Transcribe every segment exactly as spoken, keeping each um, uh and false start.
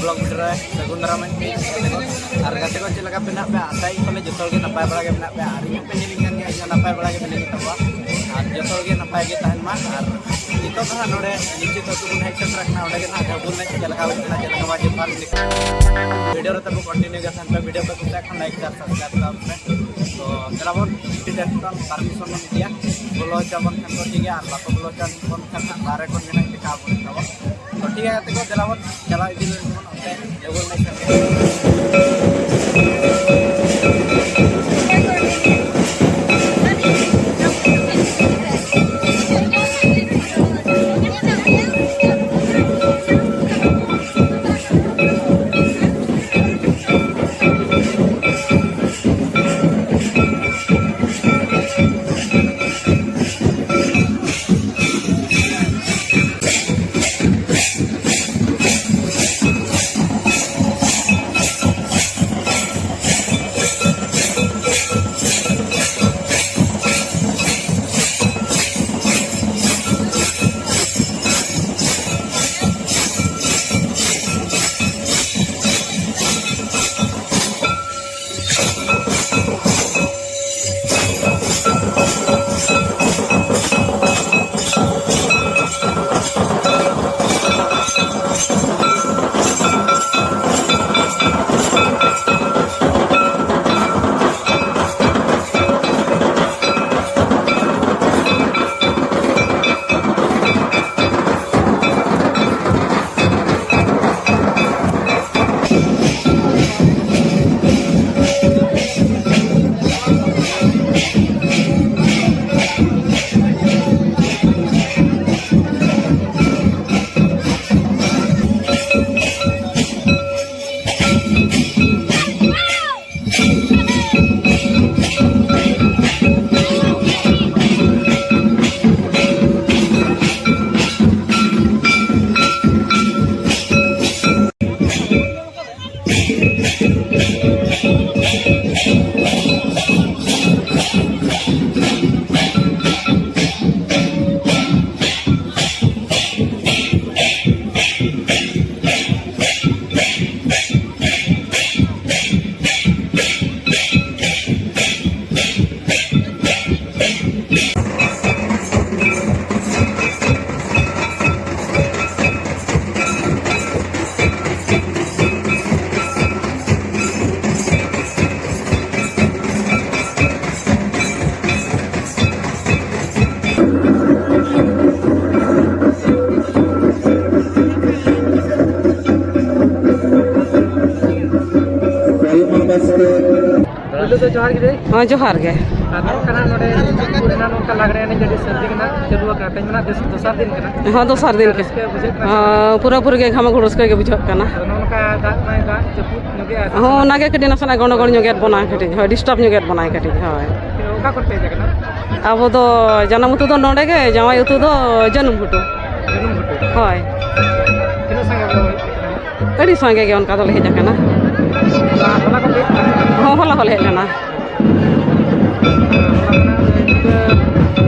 Blog video ᱨᱮ ᱥᱟᱹᱜᱩᱱ ᱫᱟᱨᱟᱢ ᱟᱹᱧ ᱯᱮ᱾ ᱟᱨ ᱜᱟᱛᱮ ᱠᱚ ᱪᱮᱫ ᱞᱮᱠᱟ ᱢᱮᱱᱟᱜ ᱯᱮᱭᱟ? ᱟᱥᱟᱭᱟᱹᱧ ᱯᱟᱞᱮ ᱡᱚᱛᱚ ᱦᱚᱲ ᱜᱮ ᱱᱟᱯᱟᱭ ᱵᱟᱲᱟ ᱜᱮ ᱢᱮᱱᱟᱜ ᱯᱮᱭᱟ᱾ ᱟᱨ ᱤᱧ ᱦᱚᱸ ᱯᱮ ᱧᱮᱞᱤᱧ ᱠᱟᱱ ᱜᱮᱭᱟ, ᱤᱧ ᱦᱚᱸ ᱱᱟᱯᱟᱭ ᱵᱟᱲᱟ ᱜᱮ ᱢᱤᱱᱟᱹᱧ ᱛᱟᱵᱚᱱᱟ᱾ ᱟᱨ ᱡᱚᱛᱚ ᱦᱚᱲ ᱜᱮ ᱱᱟᱯᱟᱭ ᱜᱮ ᱛᱟᱦᱮᱱ ᱢᱟ᱾ ᱟᱨ ᱱᱤᱛᱚᱜ ᱫᱚ ᱦᱟᱸᱜ ᱱᱚᱰᱮ ᱱᱤᱪᱤᱛ ᱟᱹᱛᱩ ᱵᱚᱱ ᱦᱮᱡ ᱥᱮᱴᱮᱨ ᱟᱠᱟᱱᱟ᱾ ᱚᱸᱰᱮ ᱜᱮ ᱱᱟᱦᱟᱜ ᱡᱟᱦᱟᱸ ᱵᱚᱱ ᱮᱱᱮᱡ ᱪᱮᱫ ᱞᱮᱠᱟ ᱦᱩᱭᱩᱜ ᱠᱟᱱᱟ, ᱪᱮᱫ ᱞᱮᱠᱟ ᱵᱟᱝ ᱡᱚᱛᱚ ᱵᱷᱤᱰᱤᱭᱳ ᱨᱮ ᱛᱟᱵᱚ ᱠᱚᱱᱴᱤᱱᱤᱭᱩ ᱜᱮ ᱛᱟᱦᱮᱱ ᱯᱮ᱾ ᱵᱷᱤᱰᱤᱭᱳ ᱯᱮ ᱠᱩᱥᱤᱭᱟᱜ ᱠᱷᱟᱱ ᱞᱟᱭᱤᱠ, ᱥᱮᱭᱟᱨ, ᱥᱟᱵᱥᱠᱨᱟᱭᱤᱵ ᱛᱟᱵᱚᱱ ᱯᱮ᱾ ᱛᱚ ᱫᱮᱞᱟ ᱵᱚᱱ ᱯᱟᱨᱢᱤᱥᱚᱱ ᱵᱚᱱ ᱤᱫᱤᱭᱟ᱾ ᱵᱚᱞᱚ ᱦᱚᱪᱚ ᱟᱵᱚᱱ ᱠᱷᱟᱱ ᱠᱚ ᱴᱷᱤᱠ ᱜᱮᱭᱟ, ᱟᱨ ᱵᱟᱠᱚ ᱵᱚᱞᱚ ᱦᱚᱪᱚ ᱟᱵᱚᱱ ᱠᱷᱟᱱ ᱦᱟᱸᱜ ᱵᱟᱦᱨᱮ ᱠᱷᱚᱱ ᱜᱮ ᱱᱟᱦᱟᱜ ᱪᱮᱠᱟ ᱟᱵᱚᱱ ᱛᱟᱵᱚᱱ᱾ ᱛᱚ ᱴᱷᱤᱠ ᱜᱮᱭᱟ ᱜᱟᱛᱮ ᱠᱚ, ᱫᱮᱞᱟ ᱵᱚᱱ ᱪᱟᱞᱟᱣ ᱤᱫᱤ ᱞᱮᱱ ᱜᱮᱵᱚᱱ ᱚᱱᱛᱮ ᱡᱚᱜᱚᱱᱱᱟᱛᱷ ᱴᱷᱟᱹᱠᱩᱨ᱾ ᱯᱳᱭᱞᱳ ᱫᱚ ᱡᱚᱦᱟᱨ ᱜᱮ ᱫᱟᱹᱭ᱾ ᱦᱮᱸ, ᱡᱚᱦᱟᱨ ᱜᱮ᱾ ᱟᱨ ᱱᱚᱝᱠᱟ ᱱᱟᱜ ᱱᱚᱰᱮ ᱪᱮᱫ ᱠᱚ ᱨᱮᱱᱟᱜ ᱱᱚᱝᱠᱟ ᱞᱟᱜᱽᱲᱮ ᱮᱱᱮᱡ ᱟᱹᱰᱤ ᱥᱟᱹᱨᱫᱤ ᱜᱮ ᱱᱟᱜ ᱪᱟᱹᱞᱩ ᱟᱠᱟᱱᱟ, ᱛᱮᱦᱮᱧ ᱢᱟ ᱱᱟᱜ ᱫᱚᱥ-, ᱫᱚᱥᱟᱨ ᱫᱤᱱ ᱠᱟᱱᱟ᱾ ᱦᱮᱸ, ᱫᱚᱥᱟᱨ ᱫᱤᱱ ᱠᱟᱱᱟ᱾ ᱨᱟᱹᱥᱠᱟᱹ ᱵᱩᱡᱷᱟᱹᱜ ᱠᱟᱱᱟ᱾ ᱦᱮᱸ, ᱯᱩᱨᱟᱹᱯᱩᱨᱤ ᱜᱮ ᱜᱷᱟᱢᱟᱜᱷᱩᱲ ᱨᱟᱹᱥᱠᱟᱹ ᱜᱮ ᱵᱩᱡᱷᱟᱹᱜ ᱠᱟᱱᱟ᱾ ᱟᱫᱚ ᱱᱚᱜᱼᱚ ᱱᱚᱝᱠᱟ ᱫᱟᱜ ᱢᱟᱭ ᱫᱟᱜ ᱡᱟᱹᱯᱩᱫ ᱧᱚᱜᱮᱜᱼᱟ᱾ ᱦᱮᱸ, ᱚᱱᱟᱜᱮ ᱠᱟᱹᱴᱤᱡ ᱱᱟᱥᱮᱱᱟᱜ ᱜᱚᱱᱰᱚᱜᱳᱲ ᱧᱚᱜᱮᱫ ᱵᱚᱱᱟ ᱠᱟᱹᱴᱤᱡ, ᱦᱳᱭ, ᱰᱤᱥᱴᱟᱵᱽ ᱧᱚᱜᱮᱫ ᱵᱚᱱᱟᱭ ᱠᱟᱹᱴᱤᱡ, ᱦᱳᱭ᱾ ᱚᱠᱟ ᱠᱷᱚᱱ ᱯᱮ ᱦᱮᱡ ᱟᱠᱟᱱᱟ? ᱟᱵᱚ ᱫᱚ ᱡᱟᱱᱟᱢ ᱟᱹᱛᱩ ᱫᱚ ᱱᱚᱰᱮ ᱜᱮ, ᱡᱟᱶᱟᱭ ᱟᱹᱛᱩ ᱫᱚ ᱡᱟᱹᱱᱩᱢ ᱜᱷᱩᱴᱩ᱾ ᱡᱟᱹᱱᱩᱢ ᱜᱷᱩᱴᱩ? ᱦᱳᱭ᱾ ᱛᱤᱱᱟᱹᱜ ᱥᱟᱸᱜᱮ ᱵᱚ ᱦᱮᱡ ᱟᱠᱟᱱᱟ? ᱟᱹᱰᱤ ᱥᱟᱸᱜᱮ ᱜᱮ ᱚᱱᱠᱟ ᱫᱚᱞᱮ ᱦᱮᱡ ᱟᱠᱟᱱᱟ᱾ ᱦᱚᱞᱟ, ᱦᱚᱞᱟ ᱠᱚ ᱦᱮᱡ ᱟᱠᱟᱱᱟ? ᱦᱚᱸ, ᱦᱚᱞᱟ ᱦᱚᱸᱞᱮ ᱦᱮᱡ ᱞᱮᱱᱟ᱾ ᱦᱚᱞᱟ ᱠᱷᱚᱱᱟᱜ ᱤᱱᱠᱟᱹ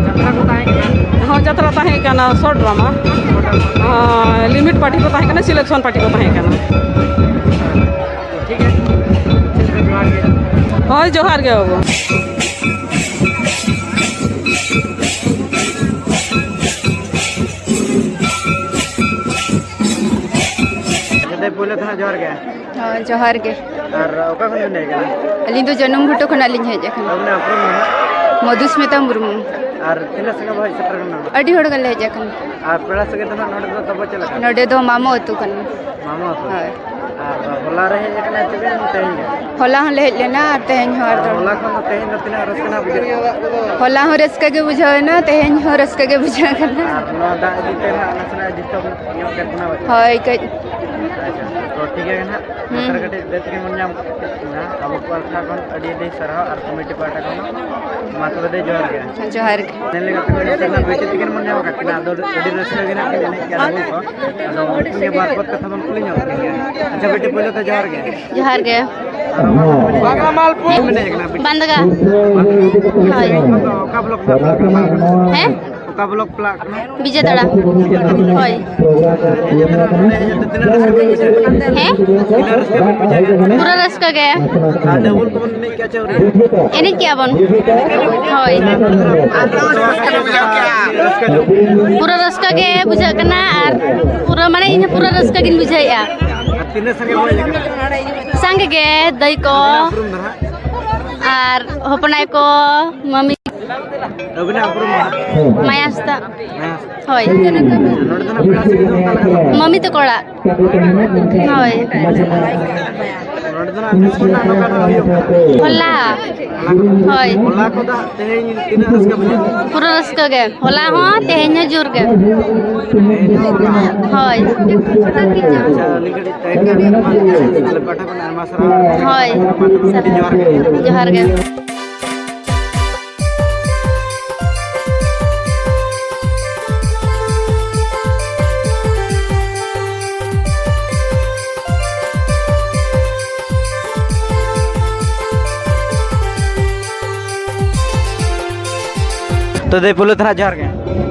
ᱡᱟᱛᱨᱟ ᱠᱚ ᱛᱟᱦᱮᱸ ᱠᱟᱱᱟ? ᱦᱚᱸ, ᱡᱟᱛᱨᱟ ᱛᱟᱦᱮᱸ ᱠᱟᱱᱟ, short drama᱾ Short drama᱾ ᱦᱚᱸ, limit party ᱠᱚ ᱛᱟᱦᱮᱸ ᱠᱟᱱᱟ, selection party ᱠᱚ ᱛᱟᱦᱮᱸ ᱠᱟᱱᱟ᱾ ᱴᱷᱤᱠ ᱜᱮᱭᱟ, ᱡᱚᱦᱟᱨ ᱜᱮ᱾ ᱦᱳᱭ, ᱡᱚᱦᱟᱨ ᱜᱮ ᱵᱟᱹᱵᱩ᱾ ᱟᱪᱪᱷᱟ, ᱫᱟᱹᱭ, ᱯᱳᱭᱞᱳ ᱛᱮ ᱱᱟᱜ ᱡᱚᱦᱟᱨ ᱜᱮ᱾ ᱦᱚᱸ, ᱡᱚᱦᱟᱨ ᱜᱮ᱾ ᱟᱨ ᱚᱠᱟ ᱠᱷᱚᱱ ᱵᱤᱱ ᱦᱮᱡ ᱟᱠᱟᱱᱟ? ᱟᱹᱞᱤᱧ ᱫᱚ ᱡᱟᱹᱱᱩᱢ ᱜᱷᱩᱴᱩ ᱠᱷᱚᱱᱟᱜ ᱞᱤᱧ ᱦᱮᱡ ᱟᱠᱟᱱᱟ᱾ ᱟᱹᱵᱤᱱᱟᱜ ᱩᱯᱨᱩᱢ ᱫᱚ ᱱᱟᱜ? ᱢᱚᱫᱷᱩᱥᱢᱤᱛᱟ ᱢᱩᱨᱢᱩ᱾ ᱟᱨ ᱛᱤᱱᱟᱹᱜ ᱥᱟᱸᱜᱮ ᱵᱚ ᱦᱮᱡ ᱥᱮᱴᱮᱨ ᱟᱠᱟᱱᱟ? ᱟᱹᱰᱤ ᱦᱚᱲ ᱜᱮᱞᱮ ᱦᱮᱡ ᱟᱠᱟᱱᱟ᱾ ᱟᱨ ᱯᱮᱲᱟ ᱥᱟᱸᱜᱮ ᱫᱚ ᱱᱟᱜ ᱱᱚᱰᱮ ᱫᱚ ᱛᱟᱵᱚ ᱪᱮᱫ ᱞᱮᱠᱟ? ᱱᱚᱰᱮ ᱫᱚ ᱢᱟᱢᱚ ᱟᱹᱛᱩ ᱠᱟᱱᱟ᱾ ᱢᱟᱢᱚ ᱟᱹᱛᱩ? ᱦᱳᱭ᱾ ᱟᱨ ᱦᱚᱞᱟ ᱨᱮ ᱦᱮᱡ ᱟᱠᱟᱱᱟ ᱪᱮ ᱵᱮᱱ ᱛᱮᱦᱮᱧ ᱜᱮ? ᱦᱚᱞᱟ ᱦᱚᱸᱞᱮ ᱦᱮᱡ ᱞᱮᱱᱟ ᱟᱨ ᱛᱮᱦᱮᱧ ᱦᱚᱸ ᱟᱨ ᱟᱨ ᱫᱚ᱾ ᱦᱚᱞᱟ ᱠᱷᱚᱱ ᱫᱚ ᱛᱮᱦᱮᱧ ᱫᱚ ᱛᱤᱱᱟᱹᱜ ᱨᱟᱹᱥᱠᱟᱹ ᱱᱟᱜ ᱵᱩᱡᱷᱟᱹᱜ ᱠᱟᱱᱟ? ᱦᱚᱞᱟ ᱦᱚᱸ ᱨᱟᱹᱥᱠᱟᱹ ᱜᱮ ᱵᱩᱡᱷᱟᱹᱣ ᱮᱱᱟ, ᱛᱮᱦᱮᱧ ᱦᱚᱸ ᱨᱟᱹᱥᱠᱟᱹ ᱜᱮ ᱵᱩᱡᱷᱟᱹᱜ ᱠᱟᱱᱟ᱾ ᱟᱨ ᱱᱚᱣᱟ ᱫᱟᱜ ᱤᱫᱤ ᱛᱮ ᱱᱟᱜ ᱱᱟᱥᱮᱱᱟᱜ disturb ᱧᱚᱜ ᱠᱮᱫ ᱵᱚᱱᱟ ᱵᱟᱪᱚ? ᱦᱳᱭ, ᱠᱟᱹᱡ᱾ ᱟᱪᱪᱷᱟ, ᱛᱚ ᱴᱷᱤᱠ ᱜᱮᱭᱟ ᱱᱟᱜ᱾ ᱦᱩᱸ᱾ ᱱᱮᱛᱟᱨ ᱠᱟᱹᱴᱤᱡ ᱵᱮᱥ ᱜᱮ ᱢᱚᱱ ᱧᱟᱢ ᱠᱮᱫ ᱵᱚᱱᱟ᱾ ᱟᱵᱚ ᱯᱟᱦᱴᱟ ᱠᱷᱚᱱ ᱟᱹᱰᱤ ᱟᱹᱰᱤ ᱥᱟᱨᱦᱟᱣ ᱟᱨ committee ᱯᱟᱦᱴᱟ ᱠᱷᱚᱱ ᱦᱚᱸ᱾ ᱢᱟ ᱛᱚᱵᱮ ᱫᱟᱹᱭ, ᱡᱚᱦᱟᱨ ᱜᱮ᱾ ᱡᱚᱦᱟᱨ ᱜᱮ᱾ ᱧᱮᱞ ᱞᱮᱠᱟ ᱛᱮ ᱱᱚᱛᱮ ᱱᱟᱜ ᱵᱤᱴᱤ ᱛᱤᱠᱤᱱ ᱵᱚᱱ ᱧᱟᱢ ᱟᱠᱟᱫ ᱠᱤᱱᱟ, ᱟᱫᱚ ᱟᱹᱰᱤ ᱨᱟᱹᱥᱠᱟᱹ ᱜᱮ ᱱᱟᱜ ᱠᱤᱱ ᱮᱱᱮᱡ ᱠᱟᱱᱟ ᱵᱚᱞ ᱠᱚ᱾ ᱟᱫᱚ ᱩᱱᱠᱤᱱ ᱜᱮ ᱵᱟᱨ ᱯᱚᱫ ᱠᱟᱛᱷᱟ ᱵᱚᱱ ᱠᱩᱞᱤ ᱧᱚᱜ ᱠᱤᱱ ᱜᱮ᱾ ᱟᱪᱪᱷᱟ ᱵᱤᱴᱤ, ᱯᱳᱭᱞᱳ ᱛᱮ ᱡᱚᱦᱟᱨ ᱜᱮ᱾ ᱡᱚᱦᱟᱨ ᱜᱮ᱾ ᱟᱨ ᱚᱠᱟ ᱠᱷᱚᱱ ᱵᱤᱱ ᱦᱮᱡ ᱟᱠᱟᱱᱟ ᱵᱤᱴᱤ? ᱵᱟᱸᱫᱽᱜᱟ᱾ ᱦᱳᱭ᱾ ᱟᱫᱚ ᱚᱠᱟ block ᱠᱷᱚᱱᱟᱜ ᱯᱮ ᱨᱟᱠᱟᱵ ᱟᱠᱟᱱᱟ? ᱦᱮᱸ? ᱚᱠᱟ block ᱯᱮ ᱞᱟᱜᱟᱜ ᱠᱟᱱᱟ? ᱵᱤᱡᱮᱛᱟᱲᱟ᱾ ᱦᱳᱭ᱾ ᱦᱮᱸ? ᱯᱩᱨᱟᱹ ᱨᱟᱹᱥᱠᱟᱹ ᱜᱮ᱾ ᱮᱱᱮᱡ ᱠᱮᱜᱼᱟ ᱵᱚᱱ᱾ ᱦᱳᱭ᱾ ᱯᱩᱨᱟᱹ ᱨᱟᱹᱥᱠᱟᱹ ᱜᱮ ᱵᱩᱡᱷᱟᱹᱜ ᱠᱟᱱᱟ ᱟᱨ ᱯᱩᱨᱟᱹ, ᱢᱟᱱᱮ, ᱤᱧ ᱦᱚᱸ ᱯᱩᱨᱟᱹ ᱨᱟᱹᱥᱠᱟᱹ ᱜᱤᱧ ᱵᱩᱡᱷᱟᱹᱣᱮᱫᱼᱟ᱾ ᱥᱟᱸᱜᱮ ᱜᱮ, ᱫᱟᱹᱭ ᱠᱚ ᱟᱨ ᱦᱚᱯᱚᱱ ᱟᱭᱳ ᱠᱚ, ᱢᱟᱹᱢᱤ᱾ ᱟᱹᱵᱤᱱᱟᱜ ᱩᱯᱨᱩᱢ ᱢᱟ? ᱢᱟᱭᱟ ᱦᱟᱸᱥᱫᱟ᱾ ᱦᱮᱸ᱾ ᱦᱳᱭ᱾ ᱱᱚᱰᱮ ᱫᱚ ᱱᱟᱜ ᱯᱮᱲᱟ ᱥᱟᱹᱜᱟᱹᱭ ᱫᱚ ᱚᱠᱟ ᱞᱮᱠᱟ ᱛᱟᱵᱚᱱ? ᱢᱟᱢᱤ ᱛᱟᱠᱚ ᱚᱲᱟᱜ᱾ ᱦᱳᱭ᱾ ᱱᱚᱰᱮ ᱫᱚ ᱱᱟᱜ ᱛᱤᱥ ᱠᱷᱚᱱᱟᱜ ᱱᱚᱝᱠᱟ ᱫᱚ ᱦᱩᱭᱩᱜ ᱠᱟᱱᱟ? ᱦᱚᱞᱟ᱾ ᱦᱚᱞᱟ ᱠᱷᱚᱱ? ᱦᱳᱭ᱾ ᱦᱚᱞᱟ ᱠᱚ ᱫᱟᱜ ᱛᱮᱦᱮᱧ ᱛᱤᱱᱟᱹᱜ ᱨᱟᱹᱥᱠᱟᱹ ᱵᱩᱡᱷᱟᱹᱜ ᱠᱟᱱᱟ? ᱯᱩᱨᱟᱹ ᱨᱟᱹᱥᱠᱟᱹ ᱜᱮ, ᱦᱚᱞᱟ ᱦᱚᱸ ᱛᱮᱦᱮᱧ ᱦᱚᱸ ᱡᱳᱨ ᱜᱮ᱾ ᱦᱳᱭ᱾ ᱟᱪᱪᱷᱟ, ᱟᱹᱞᱤᱧ ᱠᱟᱹᱴᱤᱡ ᱛᱟᱭᱚᱢ ᱧᱚᱜ ᱨᱮ ᱢᱟ ᱟᱞᱮ ᱯᱟᱦᱴᱟ ᱠᱷᱚᱱ ᱟᱭᱢᱟ ᱥᱟᱨᱦᱟᱣ᱾ ᱦᱳᱭ᱾ ᱟᱹᱰᱤ ᱡᱚᱦᱟᱨ ᱜᱮ᱾ ᱡᱚᱦᱟᱨ ᱜᱮ᱾ ᱛᱚ ᱫᱟᱹᱭ, ᱯᱳᱭᱞᱳ ᱛᱮ ᱱᱟᱦᱟᱜ ᱡᱚᱦᱟᱨ ᱜᱮ᱾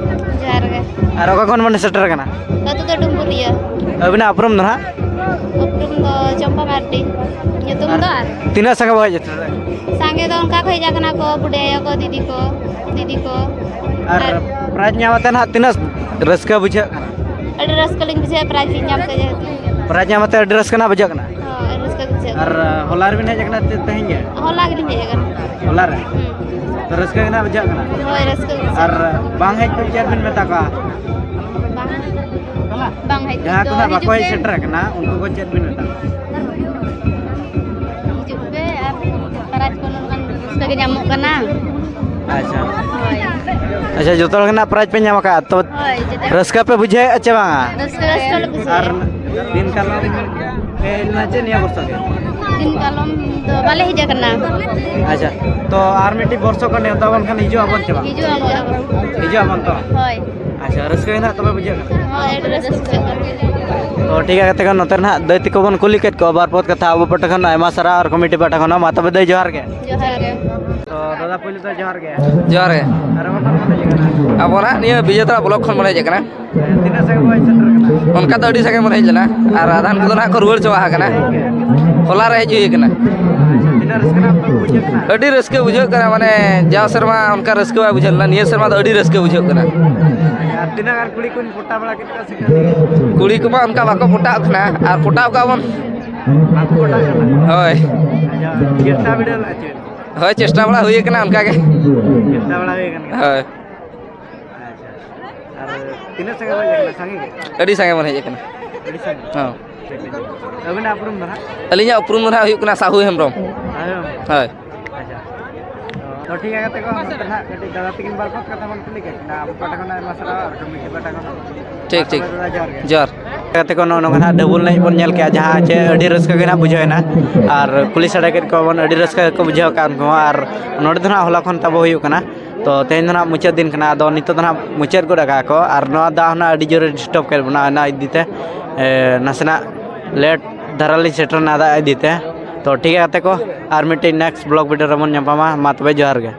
ᱡᱚᱦᱟᱨ ᱜᱮ᱾ ᱟᱨ ᱚᱠᱟ ᱠᱷᱚᱱ ᱵᱚᱱ ᱥᱮᱴᱮᱨ ᱟᱠᱟᱱᱟ? ᱟᱹᱛᱩ ᱫᱚ ᱰᱩᱢᱵᱩᱨᱤᱭᱟᱹ᱾ ᱟᱹᱵᱤᱱᱟᱜ ᱩᱯᱨᱩᱢ ᱫᱚ ᱱᱟᱦᱟᱜ? ᱩᱯᱨᱩᱢ ᱫᱚ ᱪᱚᱢᱯᱟ ᱢᱟᱨᱰᱤ᱾ ᱧᱩᱛᱩᱢ ᱫᱚ ᱟᱨ? ᱛᱤᱱᱟᱹᱜ ᱥᱟᱸᱜᱮ ᱵᱚ ᱦᱮᱡ ᱥᱮᱴᱮᱨ ᱟᱠᱟᱱᱟ? ᱥᱟᱸᱜᱮ ᱫᱚ ᱚᱱᱠᱟ ᱠᱚ ᱦᱮᱡ ᱟᱠᱟᱱᱟ ᱠᱚ, ᱵᱩᱰᱷᱤ ᱟᱭᱳ ᱠᱚ, ᱫᱤᱫᱤ ᱠᱚ, ᱫᱤᱫᱤ ᱠᱚ᱾ ᱟᱨ ᱟᱨ ᱯᱨᱟᱭᱤᱡᱽ ᱧᱟᱢ ᱠᱟᱛᱮ ᱱᱟᱦᱟᱜ ᱛᱤᱱᱟᱹᱜ ᱨᱟᱹᱥᱠᱟᱹ ᱵᱩᱡᱷᱟᱹᱜ ᱠᱟᱱᱟ? ᱟᱹᱰᱤ ᱨᱟᱹᱥᱠᱟᱹ ᱞᱤᱧ ᱵᱩᱡᱷᱟᱹᱣᱮᱫᱼᱟ ᱯᱨᱟᱭᱤᱡᱽ ᱞᱤᱧ ᱧᱟᱢ ᱠᱮᱫᱟ ᱡᱮᱦᱮᱛᱩ᱾ ᱯᱨᱟᱭᱤᱡᱽ ᱧᱟᱢ ᱠᱟᱛᱮ ᱟᱹᱰᱤ ᱨᱟᱹᱥᱠᱟᱹ ᱱᱟᱦᱟᱜ ᱵᱩᱡᱷᱟᱹᱜ ᱠᱟᱱᱟ? ᱦᱳᱭ, ᱟᱹᱰᱤ ᱨᱟᱹᱥᱠᱟᱹ ᱜᱮ ᱵᱩᱡᱷᱟᱹᱜ ᱟᱨ ᱠᱟᱱᱟ᱾ ᱦᱚᱞᱟ ᱨᱮᱵᱤᱱ ᱦᱮᱡ ᱟᱠᱟᱱᱟ ᱥᱮ ᱛᱮᱦᱮᱧ ᱜᱮ? ᱦᱚᱞᱟ ᱜᱮᱞᱤᱧ ᱦᱮᱡ ᱟᱠᱟᱱᱟ᱾ ᱦᱚᱞᱟ ᱨᱮ? ᱦᱩᱸ᱾ ᱛᱚ ᱨᱟᱹᱥᱠᱟᱹ ᱜᱮ ᱱᱟᱦᱟᱜ ᱵᱩᱡᱷᱟᱹᱜ ᱠᱟᱱᱟ? ᱦᱳᱭ, ᱨᱟᱹᱥᱠᱟᱹ ᱜᱮ ᱵᱩᱡᱷᱟᱹᱜ ᱟᱨ ᱠᱟᱱᱟ᱾ ᱵᱟᱝ ᱦᱮᱡ ᱠᱚ ᱪᱮᱫ ᱵᱤᱱ ᱢᱮᱛᱟ ᱠᱚᱣᱟ? ᱵᱟᱝ᱾ ᱵᱟᱝ ᱦᱮᱡ ᱡᱟᱦᱟᱸᱭ ᱠᱚ ᱫᱚ ᱱᱟᱦᱟᱜ ᱵᱟᱠᱚ ᱦᱤᱡᱩᱜ ᱦᱮᱡ ᱯᱮ᱾ ᱥᱮᱴᱮᱨ ᱟᱠᱟᱱᱟ, ᱩᱱᱠᱩ ᱠᱚ ᱪᱮᱫ ᱵᱤᱱ ᱢᱮᱛᱟ ᱠᱚᱣᱟ? ᱦᱤᱡᱩᱜ ᱯᱮ ᱟᱨ ᱯᱨᱟᱭᱤᱡᱽ ᱠᱚ ᱱᱚᱝᱠᱟᱱ ᱨᱟᱹᱥᱠᱟᱹ ᱜᱮ ᱧᱟᱢᱚᱜ ᱠᱟᱱᱟ᱾ ᱟᱪᱪᱷᱟ᱾ ᱦᱳᱭ᱾ ᱟᱪᱪᱷᱟ, ᱡᱚᱛᱚ ᱦᱚᱲ ᱜᱮ ᱱᱟᱜ ᱯᱨᱟᱭᱤᱡᱽ ᱯᱮ ᱧᱟᱢ ᱟᱠᱟᱫᱼᱟ, ᱛᱚ ᱦᱳᱭ, ᱡᱚᱛᱚ᱾ ᱨᱟᱹᱥᱠᱟᱹ ᱯᱮ ᱵᱩᱡᱷᱟᱹᱣᱮᱫᱼᱟ ᱪᱮ ᱵᱟᱝᱟ? ᱨᱟᱹᱥᱠᱟᱹ, ᱨᱟᱹᱥᱠᱟᱹ ᱞᱮ ᱵᱩᱡᱷᱟᱹᱣᱟ᱾ ᱟᱨ ᱫᱤᱱ ᱠᱟᱞᱚᱢ ᱯᱮ ᱦᱮᱡ ᱞᱮᱱᱟ ᱪᱮ ᱱᱤᱭᱟᱹ ᱵᱚᱨᱥᱚ ᱜᱮ? ᱫᱤᱱ ᱠᱟᱞᱚᱢ ᱫᱚ ᱵᱟᱞᱮ ᱦᱮᱡ ᱟᱠᱟᱱᱟ᱾ ᱟᱪᱪᱷᱟ, ᱛᱚ ᱟᱨ ᱢᱤᱫᱴᱤᱡ ᱵᱚᱨᱥᱚ ᱠᱚ ᱱᱮᱣᱛᱟ ᱵᱚᱱ ᱠᱷᱟᱱ ᱦᱤᱡᱩᱜ ᱟᱵᱚᱱ ᱪᱮ ᱵᱟᱝ? ᱦᱤᱡᱩᱜ ᱟᱵᱚᱱ᱾ ᱦᱤᱡᱩᱜ ᱟᱵᱚᱱ ᱛᱚ? ᱦᱳᱭ᱾ ᱟᱪᱪᱷᱟ, ᱨᱟᱹᱥᱠᱟᱹ ᱜᱮ ᱱᱟᱜ ᱛᱚᱵᱮ ᱵᱩᱡᱷᱟᱹᱜ ᱠᱟᱱᱟ? ᱦᱳᱭ, ᱟᱹᱰᱤ ᱨᱟᱹᱥᱠᱟᱹ ᱵᱩᱡᱷᱟᱹᱜ ᱠᱟᱱᱟ᱾ ᱛᱚ ᱴᱷᱤᱠ ᱜᱮᱭᱟ, ᱜᱟᱛᱮ ᱠᱚ, ᱱᱚᱛᱮ ᱨᱮ ᱱᱟᱜ ᱫᱟᱹᱭ ᱛᱟᱠᱚ ᱵᱚᱱ ᱠᱩᱞᱤ ᱠᱮᱫ ᱠᱚᱣᱟ, ᱵᱟᱨ ᱯᱚᱫ ᱠᱟᱛᱷᱟ ᱟᱵᱚ ᱯᱟᱦᱴᱟ ᱠᱷᱚᱱ ᱟᱭᱢᱟ ᱥᱟᱨᱦᱟᱣ ᱟᱨ ᱠᱚᱢᱤᱴᱤ ᱯᱟᱦᱴᱟ ᱠᱷᱚᱱ ᱦᱚᱸ᱾ ᱢᱟ ᱛᱚᱵᱮ ᱫᱟᱹᱭ, ᱡᱚᱦᱟᱨ ᱜᱮ᱾ ᱡᱚᱦᱟᱨ ᱜᱮ᱾ ᱛᱚ ᱫᱟᱫᱟ, ᱯᱳᱭᱞᱳ ᱫᱚ ᱡᱚᱦᱟᱨ ᱜᱮ᱾ ᱡᱚᱦᱟᱨ ᱜᱮ᱾ ᱟᱨ ᱚᱠᱟ ᱠᱷᱚᱱ ᱵᱚᱱ ᱦᱮᱡ ᱟᱠᱟᱱᱟ? ᱟᱵᱚ ᱱᱟᱜ ᱱᱤᱭᱟᱹ ᱵᱤᱡᱮᱛᱟᱲᱟ ᱵᱞᱚᱠ ᱠᱷᱚᱱ ᱵᱚᱱ ᱦᱮᱡ ᱟᱠᱟᱱᱟ᱾ ᱛᱤᱱᱟᱹᱜ ᱥᱟᱸᱜᱮ ᱵᱚᱱ ᱦᱮᱡ ᱥᱮᱴᱮᱨ ᱟᱠᱟᱱᱟ? ᱚᱱᱠᱟ ᱫᱚ ᱟᱹᱰᱤ ᱥᱟᱸᱜᱮ ᱵᱚᱱ ᱦᱮᱡ ᱞᱮᱱᱟ, ᱟᱨ ᱟᱫᱷᱟᱱ ᱠᱚᱫᱚ ᱱᱟᱜ ᱠᱚ ᱨᱩᱣᱟᱹᱲ ᱪᱟᱵᱟ ᱟᱠᱟᱱᱟ᱾ ᱦᱚᱞᱟ ᱨᱮ ᱦᱮᱡ ᱦᱩᱭ ᱟᱠᱟᱱᱟ᱾ ᱟᱪᱪᱷᱟ, ᱛᱤᱱᱟᱹᱜ ᱨᱟᱹᱥᱠᱟᱹ ᱱᱟᱜ ᱵᱩᱡᱷᱟᱹᱜ ᱠᱟᱱᱟ? ᱟᱹᱰᱤ ᱨᱟᱹᱥᱠᱟᱹ ᱵᱩᱡᱷᱟᱹᱜ ᱠᱟᱱᱟ, ᱢᱟᱱᱮ ᱡᱟᱣ ᱥᱮᱨᱢᱟ ᱚᱱᱠᱟ ᱨᱟᱹᱥᱠᱟᱹ ᱵᱟᱭ ᱵᱩᱡᱷᱟᱹᱣ ᱞᱮᱱᱟ, ᱱᱤᱭᱟᱹ ᱥᱮᱨᱢᱟ ᱫᱚ ᱟᱹᱰᱤ ᱨᱟᱹᱥᱠᱟᱹ ᱵᱩᱡᱷᱟᱹᱜ ᱠᱟᱱᱟ᱾ ᱟᱨ ᱛᱤᱱᱟᱹᱜ ᱜᱟᱱ ᱠᱩᱲᱤ ᱠᱚᱧ ᱯᱚᱴᱟ ᱵᱟᱲᱟ ᱠᱮᱫ ᱠᱚᱣᱟ ᱥᱮ ᱠᱷᱟᱹᱞᱤ? ᱠᱩᱲᱤ ᱠᱚᱢᱟ ᱚᱱᱠᱟ ᱵᱟᱠᱚ ᱯᱚᱴᱟᱜ ᱠᱟᱱᱟ, ᱟᱨ ᱯᱚᱴᱟᱣ ᱠᱚᱣᱟ ᱵᱚᱱ᱾ ᱵᱟᱠᱚ ᱯᱚᱴᱟᱜ ᱠᱟᱱᱟ? ᱦᱳᱭ᱾ ᱟᱪᱪᱷᱟ, ᱪᱮᱥᱴᱟ ᱵᱤᱰᱟᱹᱣ ᱞᱮᱫᱼᱟ ᱪᱮ? ᱦᱳᱭ, ᱪᱮᱥᱴᱟ ᱵᱟᱲᱟ ᱦᱩᱭ ᱠᱟᱱᱟ ᱚᱱᱠᱟ ᱜᱮ᱾ ᱪᱮᱥᱴᱟ ᱵᱟᱲᱟ ᱦᱩᱭ ᱠᱟᱱ ᱜᱮᱭᱟ᱾ ᱦᱳᱭ᱾ ᱟᱪᱪᱷᱟ᱾ ᱟᱨ ᱛᱤᱱᱟᱹᱜ ᱥᱟᱸᱜᱮ ᱵᱚᱱ ᱦᱮᱡ ᱟᱠᱟᱱᱟ? ᱥᱟᱸᱜᱮ ᱜᱮ? ᱟᱹᱰᱤ ᱥᱟᱸᱜᱮ ᱵᱚᱱ ᱦᱮᱡ ᱟᱠᱟᱱᱟ᱾ ᱟᱹᱰᱤ ᱥᱟᱸᱜᱮ? ᱦᱚᱸ᱾ ᱟᱹᱵᱤᱱᱟᱜ ᱩᱯᱨᱩᱢ ᱫᱚ ᱱᱟᱦᱟᱜ? ᱟᱹᱞᱤᱧᱟᱜ ᱩᱯᱨᱩᱢ ᱫᱚ ᱱᱟᱦᱟᱜ ᱦᱩᱭᱩᱜ ᱠᱟᱱᱟ ᱥᱟᱦᱩ ᱦᱮᱢᱵᱨᱚᱢ᱾ ᱥᱟᱦᱩ ᱦᱮᱢᱵᱨᱚᱢ᱾ ᱦᱳᱭ᱾ ᱟᱪᱪᱷᱟ᱾ ᱛᱚ, ᱛᱚ ᱴᱷᱤᱠ ᱜᱮᱭᱟ ᱜᱟᱛᱮ ᱠᱚ, ᱱᱚᱛᱮ ᱱᱟᱦᱟᱜ ᱠᱟᱹᱴᱤᱡ ᱫᱟᱫᱟ ᱛᱟᱹᱠᱤᱱ ᱵᱟᱨ ᱯᱚᱫ ᱠᱟᱛᱷᱟ ᱵᱚᱱ ᱠᱩᱞᱤ ᱠᱮᱫ ᱠᱤᱱᱟ, ᱟᱵᱚ ᱯᱟᱦᱴᱟ ᱠᱷᱚᱱᱟᱜ ᱟᱭᱢᱟ ᱥᱟᱨᱦᱟᱣ ᱟᱨ ᱠᱚᱢᱤᱴᱤ ᱯᱟᱦᱴᱟ ᱠᱷᱚᱱ ᱦᱚᱸ᱾ ᱴᱷᱤᱠ, ᱴᱷᱤᱠ᱾ ᱢᱟ ᱛᱚᱵᱮ ᱫᱟᱫᱟ, ᱡᱚᱦᱟᱨ ᱜᱮ᱾ ᱡᱚᱦᱟᱨ᱾ ᱜᱟᱛᱮ ᱠᱚ, ᱱᱚᱜᱼᱚ ᱱᱚᱝᱠᱟ ᱱᱟᱦᱟᱜ ᱰᱟᱹᱵᱩᱞ ᱮᱱᱮᱡ ᱵᱚᱱ ᱧᱮᱞ ᱠᱮᱜᱼᱟ, ᱡᱟᱦᱟᱸ ᱪᱮ ᱟᱹᱰᱤ ᱨᱟᱹᱥᱠᱟᱹ ᱜᱮ ᱱᱟᱦᱟᱜ ᱵᱩᱡᱷᱟᱹᱣ ᱮᱱᱟ᱾ ᱟᱨ ᱠᱩᱞᱦᱤ ᱥᱟᱰᱮ ᱠᱮᱫ ᱠᱚᱣᱟ ᱵᱚᱱ, ᱟᱹᱰᱤ ᱨᱟᱹᱥᱠᱟᱹ ᱜᱮᱠᱚ ᱵᱩᱡᱷᱟᱹᱣ ᱟᱠᱟᱫ ᱩᱱᱠᱩ ᱦᱚᱸ᱾ ᱟᱨ ᱱᱚᱰᱮ ᱫᱚ ᱱᱟᱦᱟᱜ ᱦᱚᱞᱟ ᱠᱷᱚᱱ ᱛᱟᱵᱚ ᱦᱩᱭᱩᱜ ᱠᱟᱱᱟ᱾ ᱛᱚ, ᱛᱮᱦᱮᱧ ᱫᱚ ᱱᱟᱦᱟᱜ ᱢᱩᱪᱟᱹᱫ ᱫᱤᱱ ᱠᱟᱱᱟ, ᱟᱫᱚ ᱱᱤᱛᱚᱜ ᱫᱚ ᱱᱟᱦᱟᱜ ᱢᱩᱪᱟᱹᱫ ᱜᱚᱫ ᱟᱠᱟᱫ ᱠᱚ᱾ ᱟᱨ ᱱᱚᱣᱟ ᱫᱟᱜ ᱦᱚᱸ ᱱᱟᱦᱟᱜ ᱟᱹᱰᱤ ᱡᱳᱨᱮ ᱰᱤᱥᱴᱟᱵ ᱠᱮᱫ ᱵᱚᱱᱟ, ᱚᱱᱟ ᱤᱫᱤ ᱛᱮ, ᱮ, ᱱᱟᱥᱮᱱᱟᱜ ᱞᱮᱴ ᱫᱷᱟᱨᱟ ᱞᱤᱧ ᱥᱮᱴᱮᱨ ᱮᱱᱟ ᱫᱟᱜ ᱤᱫᱤ ᱛᱮ᱾ ᱛᱚ, ᱴᱷᱤᱠ ᱜᱮᱭᱟ ᱜᱟᱛᱮ ᱠᱚ, ᱟᱨ ᱢᱤᱫᱴᱤᱡ ᱱᱮᱠᱥᱴ ᱵᱞᱚᱜ ᱵᱷᱤᱰᱤᱭᱳ ᱨᱮᱵᱚᱱ ᱧᱟᱯᱟᱢᱟ᱾ ᱢᱟ ᱛᱚᱵᱮ, ᱡᱚᱦᱟᱨ ᱜᱮ᱾